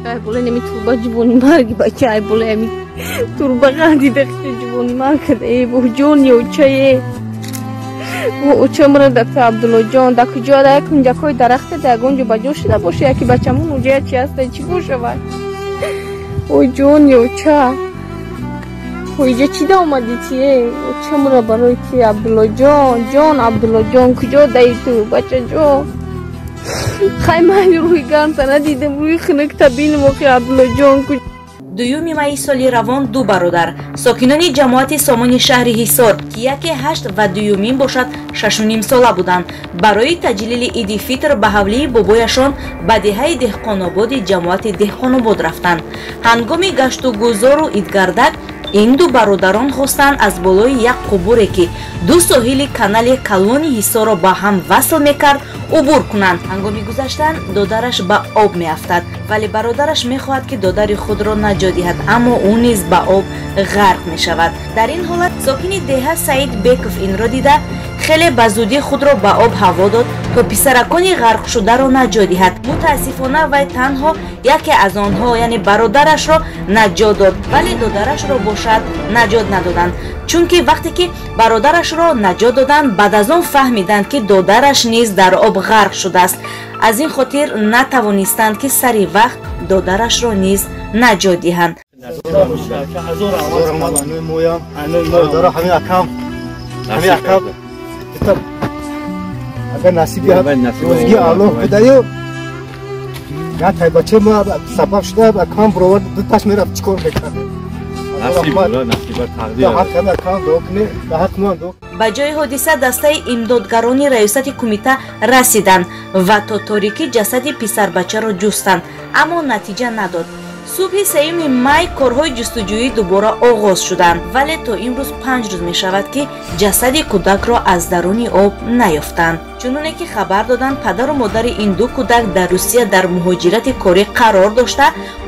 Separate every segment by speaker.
Speaker 1: Ай боле неми турба ҷувони марги бача, ай боле ами турба ғанди дахча ҷувони марг када. Э бо ҷони очае. Бо оча мара дакта Абдуллоҷон, да куҷо да як кунҷакҳои дарахте да ягон ҷо ба ҷо шуда боша, яки бачамон уҷая чи аста, чӣ бошавад? Ой ҷони оча. Ой иҷа чӣ да омадӣ ти э? Оча мара барои ти Абдуллоҷон, ҷон Абдуллоҷон, куҷо даи ту бачаҷон? Хай майли рӯи гармта надидем, рӯи хунукта бинем охи Абдуллоҷон.
Speaker 2: 2 майи соли равон ду бародар, сокинони ҷамоати Сомони шаҳри Ҳисор, ки яке 8 ва дуюмин бошад 6,5 сола буданд, барои таҷлили иди фитр ба ҳавлии бобояшон ба деҳаи Деҳқонободи ҷамоати Деҳқонобод рафтанд. Ҳангоми гашту гузору идгардак ин ду бародарон хостанд аз болои як қубуре, ки ду соҳили канали калони Ҳисорро ба ҳам васл мекард, убур кунанд. Ҳангоми гузаштан додараш ба об меафтад, вале бародараш мехоҳад, ки додари худро наҷот диҳад, аммо ӯ низ ба об ғарқ мешавад. Дар ин ҳолат сокини деҳа Саид Беков инро дида, хеле ба зудӣ худро ба об ҳаво дод, то писаракони ғарқшударо наҷот диҳад. Мутаассифона, вай танҳо яке аз онҳо, яъне бародарашро наҷот дод, вале додарашро бошад наҷот надоданд, чунки вақте ки бародарашро наҷот доданд, баъд аз он фаҳмиданд, ки додараш низ дар об ғарқ шудааст. Аз ин хотир натавонистанд, ки сари вақт додарашро низ наҷот диҳанд.
Speaker 3: Агар насиб рӯзги Аллоҳ бидаю, як бача ма сабаб шуда акам бировард, дуташ мерафт, чӣ кор мекард?
Speaker 2: Ба ҷои ҳодиса дастаи имдодгарони раёсати кумита расиданд ва то торикӣ ҷасади писарбачаро ҷустанд, аммо натиҷа надод. Субҳи 3 май корҳои ҷустуҷӯӣ дубора оғоз шуданд, вале то имрӯз 5 рӯз мешавад, ки ҷасади кӯдакро аз даруни об наёфтанд. Чуноне ки хабар доданд, падару модари ин ду кӯдак дар Русия дар муҳоҷирати корӣ қарор дошта,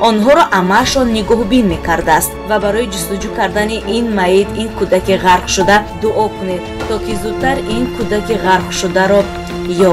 Speaker 2: онҳоро амаашон нигоҳубин мекардааст. Ва барои ҷустуҷӯ кардани ин маит, ин кӯдаки ғарқшуда, дуо кунед, то ки зудтар ин кӯдаки ғарқшударо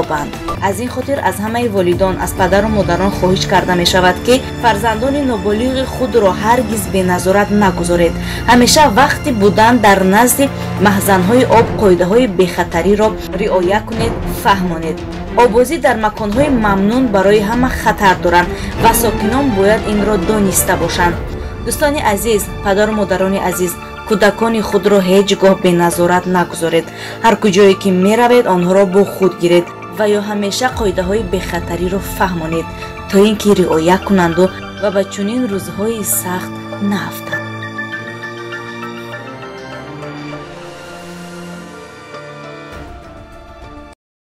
Speaker 2: ёбанд. Аз ин хотир аз ҳамаи волидон, аз падару модарон хоҳиш карда мешавад, ки фарзандони ноболиғи худро ҳаргиз беназорат нагузоред. Ҳамеша вақти будан дар назди маҳзанҳои об қоидаҳои бехатариро риоя кунед, фаҳмонед. Оббозӣ дар маконҳои мамнун барои ҳама хатар доранд ва сокинон бояд инро дониста бошанд. Дӯстони азиз, падару модарони азиз, кӯдакони худро ҳеҷ гоҳ беназорат нагузоред. Ҳар куҷое ки меравед, онҳоро бо худ гиред ва ё ҳамеша қоидаҳои бехатариро фаҳмонед, то ин ки риоя кунанду ва ба чунин рӯзҳои сахт наафтанд.